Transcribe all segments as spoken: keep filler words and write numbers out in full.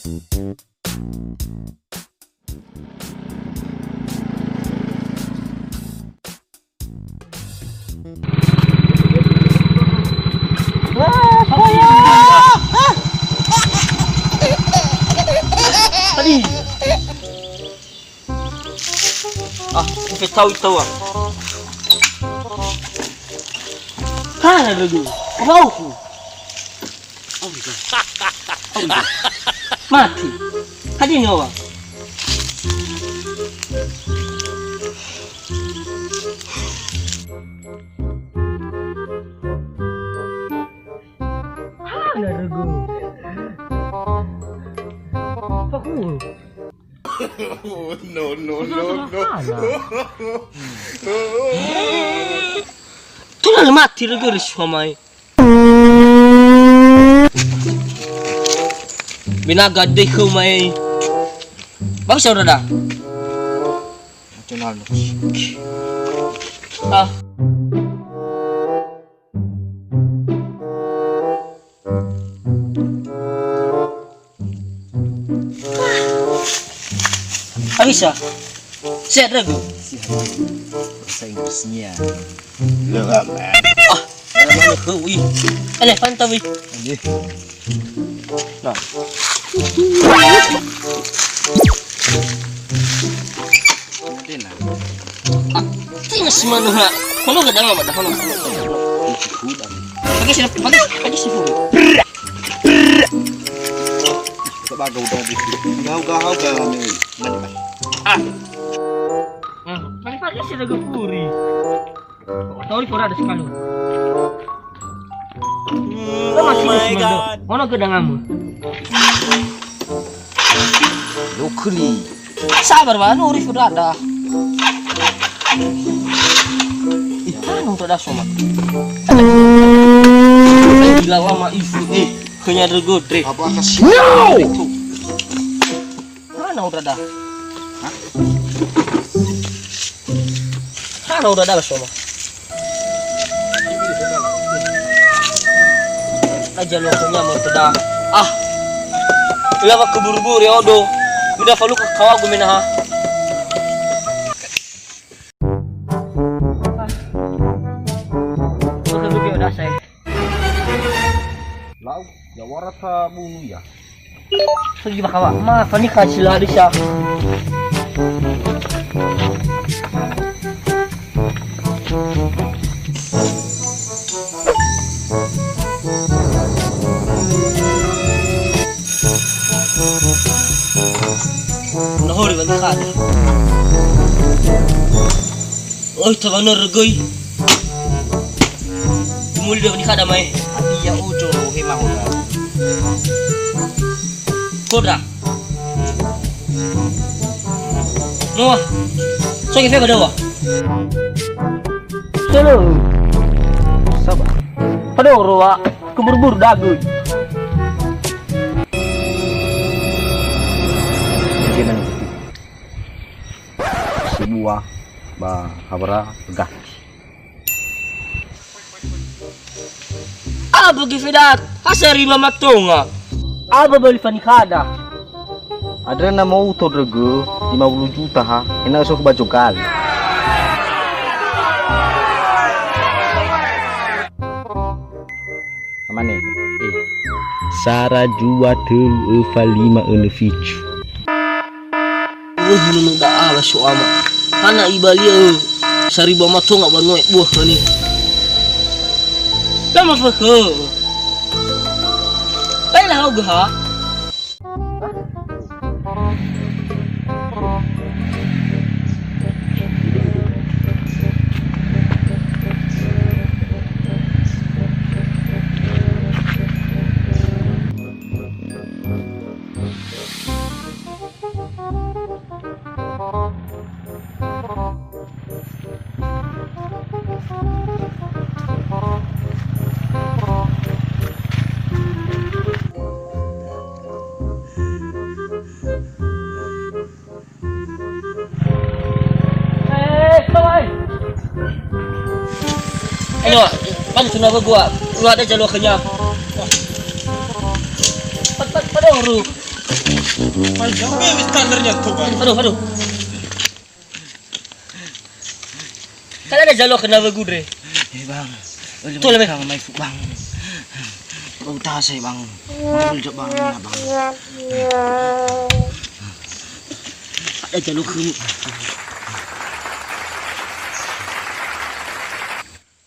Wah, bahaya. Tadi. Ah, ufetau itaua. Hana dulu. Bauku. Mati. Hadia nyawa. Hana regu. Paku. No, no, no, no. Tuna mati regu le suamai. Binaga dei khöu mai. Bagus ya, Dada? Nasional no. Ah. Abisa. Sehat, Regu. Sehat. Bahasa Inggrisnya. Loh, aman. Ah, mana hui. Elefanta, wi. Anjir. Nah. Tenang. Ah, tenang si manuha. Kalau gak dalam ada, kalau. Pakai sini, pakai, pakai sini. Coba gau dong di sini. Gau, gau, gau, gau, nih. Mantap. Ah. Hmm, pakai, pakai sini gepuri. Tauri fora ada sekali. Lo masih, oh my God. Ono gedangamu. Lo keli. Sabar, Ba, no urif udah ada. Ih, anu udah ada, Soma. Gila lama isu, eh, hanya Regu, Dre. Apa kasih? No! Mana udah ada? Hah? Hana udah ada, Soma. Aja lo punya mau tada. Ah. Ila wa kubur-bur ya odo. Udah falu ke kawa gue menaha. Oke, gue udah saya. Lau, ya wara ta bunu ya. Pergi bakawa, ma fanikha sila desa. Nahori fanikha. Oi, tawana regoi. Muli dia nikah damai. Iya, ojo, he mahoda. Kodra. Noah. So ke fe pada wa. Solo. Sabar. Pada oro wa. Kubur-bur dagu. Sebuah ba habara gati. Apa ge fedat? Hasari mama tonga. Apa beli fanikhada? Adre na mau to drege lima puluh juta ha, ena'ö so ba jogal. Amane. Eh. Sara, zua, tölu, öfa, lima, önö, ficu. Wöh, nono da'a la so'ama. Hana ibali'ö saribu ama tonga ba noe buah khöni. Lama fakhö. Laila haogö ha? Ayo, pan tuna gua. Lu ada jalur kenyang. Pat, pat, pat, ru. Aduh, aduh. Kala ada jalo kena begudre. Eh, Bang. Boleh Tuh, lebih. Bang, mai fu, Bang. Bau tasa, Bang. Bang, boleh jawab, Bang, mana, Bang? Ada jalo ke.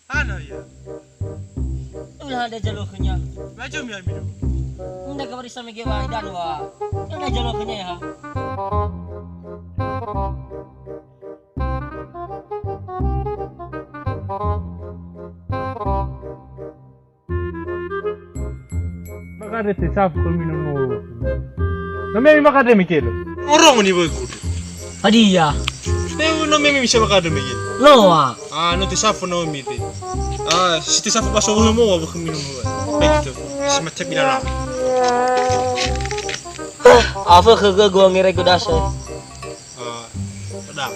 Hana ya. Ulah ada jalo khönia. Macam ya, Mido. Unda ka barisa mege wa idan wa. Ada jalo khönia ya. Makade tesafu khömi nono. No memi makade mikele. Oro meni wegu. Hadia. Teu no memi bisa makade mikele. Loa. Ah, no tesafu no miti. Ah, si tesafu baso mo wa khömi nono. Baik itu. Semacam bilang. Afa khögö gua ngere godase. Ah, pedang.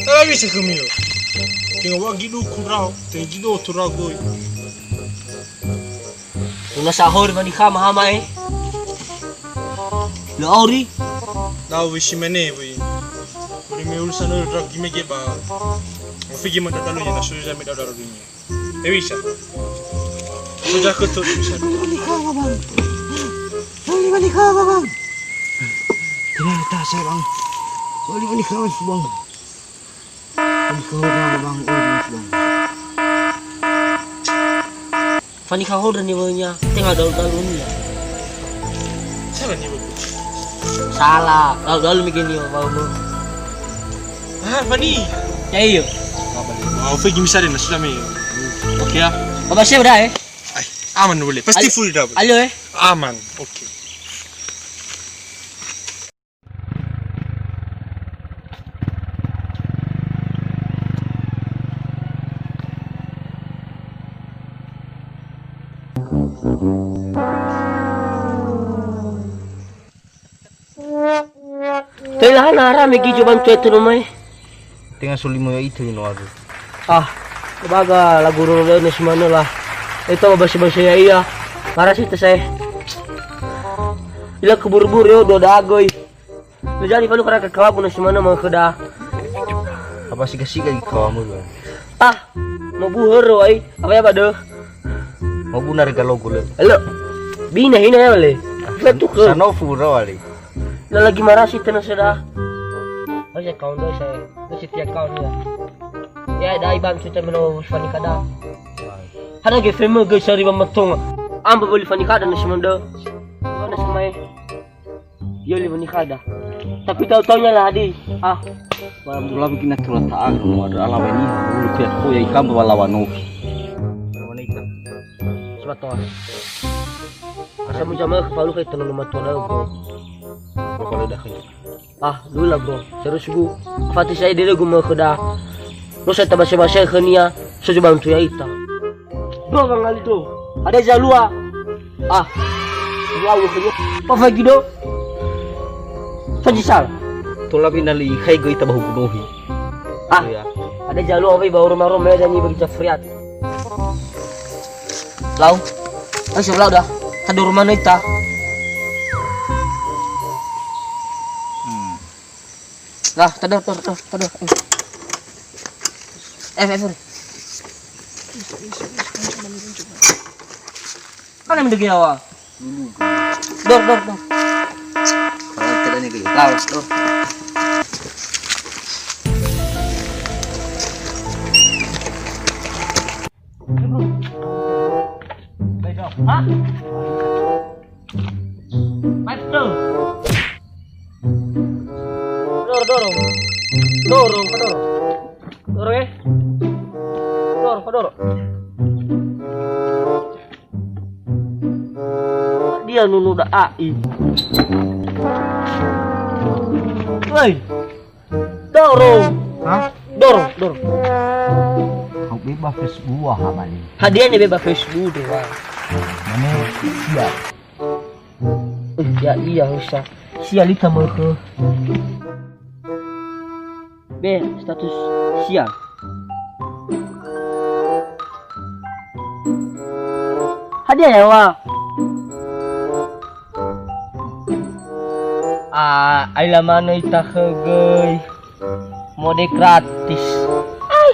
Tara bisa khömi yo. Tenga wa gidu kurao, tenga gidu turao goi. Una sahori mani khama hama e. Lo auri. Lau wisi mene woi. Uri me ulusan uri drag gimege ba. Ofigi mandadalu ya nasu ya me dadalu dunia. Ewisa. Sudah kutu bisa. Beli kawa, Bang. Beli, beli kawa, Bang. Tidak, tak saya, Bang. Beli, beli kawa, Bang. Beli kawa, Bang, Bang. Oh, Bang. Fani kahol dan niwanya tengah dalu-dalu ni ya. Salah ni, Bang. Salah, dalu-dalu mege ni, Bang. Ah, Fani. Ya, iya. Mau pergi misalnya, sudah mi. Oke ya. Baba saya udah eh. Ay, aman boleh. Pasti full double. Alio eh. Aman. Oke. Toilahan ara megi coba tuai tunu mai. Tenga solimo ya itu ino aku. Ah, baga lagu roro dana si manö lah. Itu bahasa-bahasa ya iya. Marasi tesai. Ila kubur-bur yo do dagoi. Lejari balu karaka kawabu na si manö mangkhöda. Apa siga-siga gi kawamu dua? Ah, mau buhör ai. Apa ya pada? Mau bunar galogo le. Elo. Bina hina ya le. Satu ke. Sanofu rawali. Na lagi marasi tena seda. Oh ya kawan doi saya. Itu si tiap kawan ya. Ya dai bang cuca meno Fani kada. Hana ge feme ge sari bang matonga. Amba beli Fani kada na si manö. Mana semai? Yo li Fani kada. Tapi tahu-tahunya lah hadis. Ah. Tulang kina tulang ta'ang, no ada ala weni, ulu kuya koya ikamba balawa nofi. Sebab tu. Saya mau jamaah kepala kayak tenang rumah tuan aku. Kepala dah kan. Ah, dula bro, serius gu. Fati saya dulu gu mangkhöda. Lo saya tabasa-basa khönia, so coba bantu ya ita. Bro, Bang Ali do. Ada zalua. Ah. Dua gue khönia. Apa lagi do? Fajisal. Tola binali khai gue ita bahu kunohi. Ah. Iya. Ada zalua apa bawa rumah-rumah dan ibu kita friat. Lau. Ayo, lau dah. Tado rumah ita. Hmm. Lah, tado, tado, tado, tado. Eh, eh, eh. Kan yang mendengar awak. Dor, dor, dor. Kalau tidak ni geli. Lau, dor. Hah? Betul. Dorong, dorong. Dorong, dorong. Dorong, eh. Dorong, dorong. Dia nunu da ai. Woi. Dorong. Hah? Dorong, dorong. Kau beba Facebook ha bali. Hadiah ni beba Facebook tu, Bang. Mana sia? Eh, ya iya, usah. Sia lita meukhö. Be, status sia. Hadia yaŵa? Ah, aila manö ita khö göi. Mode gratis. Ai.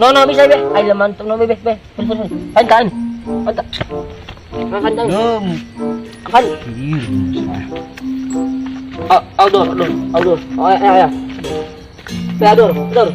No, no, bisa, be. Aila mantap, no, be, be, be. Fun, fun, fun. Fun, fun. Mantap. Fun, fun, fun. Dum. Fun. Iya. Oh, outdoor, outdoor, outdoor. Oh, ya, ya, ya. Be, outdoor, outdoor.